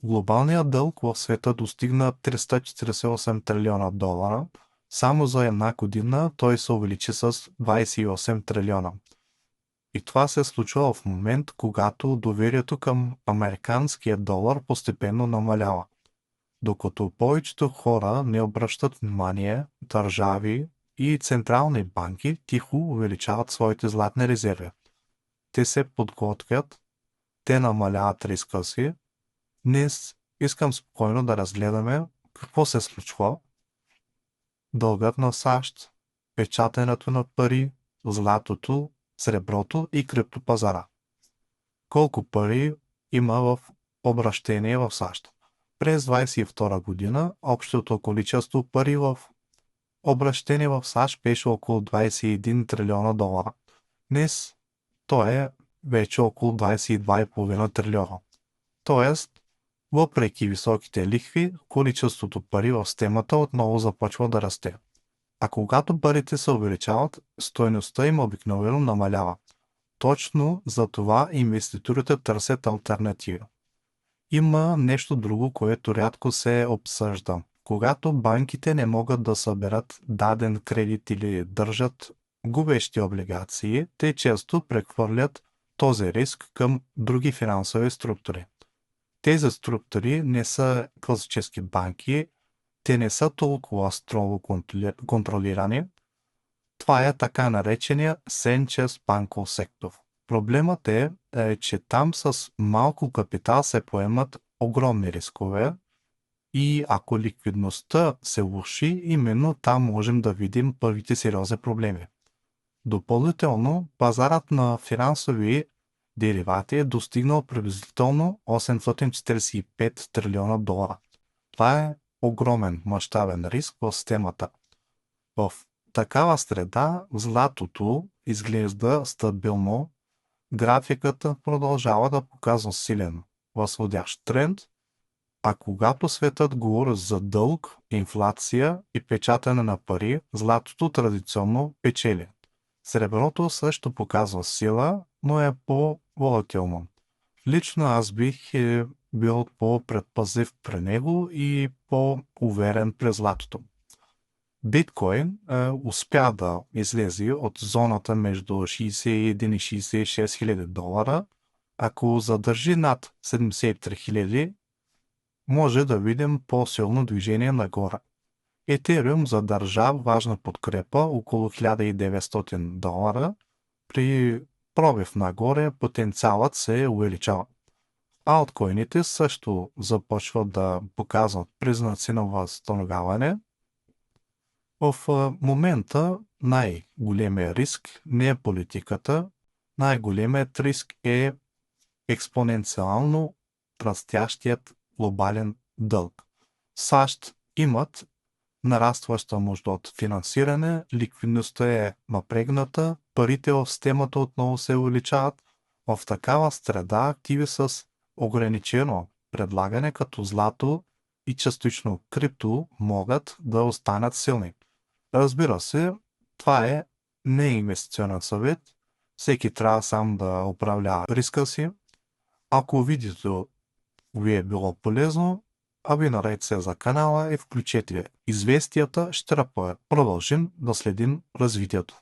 Глобалният дълг в света достигна 348 трилиона долара. Само за една година той се увеличи с 28 трилиона. И това се случва в момент, когато доверието към американския долар постепенно намалява. Докато повечето хора не обръщат внимание, държави и централни банки тихо увеличават своите златни резерви. Те се подготвят, те намаляват риска си. Днес искам спокойно да разгледаме какво се случва. Дългът на САЩ, печатането на пари, златото, среброто и криптопазара. Колко пари има в обращение в САЩ? През 2022 година общото количество пари в обращение в САЩ беше около 21 трилиона долара. Днес то е вече около 22,5 трилиона. Тоест, въпреки високите лихви, количеството пари в системата отново започва да расте. А когато парите се увеличават, стойността им обикновено намалява. Точно за това инвеститорите търсят алтернативи. Има нещо друго, което рядко се обсъжда. Когато банките не могат да съберат даден кредит или държат губещи облигации, те често прехвърлят този риск към други финансови структури. Тези структури не са класически банки, те не са толкова строго контролирани. Това е така наречения сенчест банков сектор. Проблемът е, че там с малко капитал се поемат огромни рискове и ако ликвидността се влоши, именно там можем да видим първите сериозни проблеми. Допълнително, пазарът на финансови деривати е достигнал приблизително 845 трилиона долара. Това е огромен мащабен риск в системата. В такава среда златото изглежда стабилно, графиката продължава да показва силен възходящ тренд, а когато светът говори за дълг, инфлация и печатане на пари, златото традиционно печели. Среброто също показва сила, но е по-волатилно. Лично аз бих бил по-предпазлив при него и по-уверен при златото. Биткоин успя да излезе от зоната между 61 и 66 хиляди долара. Ако задържи над 73 хиляди, може да видим по-силно движение нагоре. Етериум задържа важна подкрепа около 1900 долара. При пробив нагоре потенциалът се увеличава. Алткоините също започват да показват признаци на възстановяване. В момента най-големият риск не е политиката, най-големият риск е експоненциално растящият глобален дълг. САЩ имат нарастваща нужда от финансиране, ликвидността е напрегната, парите в системата отново се увеличават. В такава среда активи с ограничено предлагане като злато и частично крипто могат да останат силни. Разбира се, това е не инвестиционен съвет. Всеки трябва сам да управлява риска си. Ако видеото ви е било полезно, абонирайте се за канала и включете известията, ще продължим да следим развитието.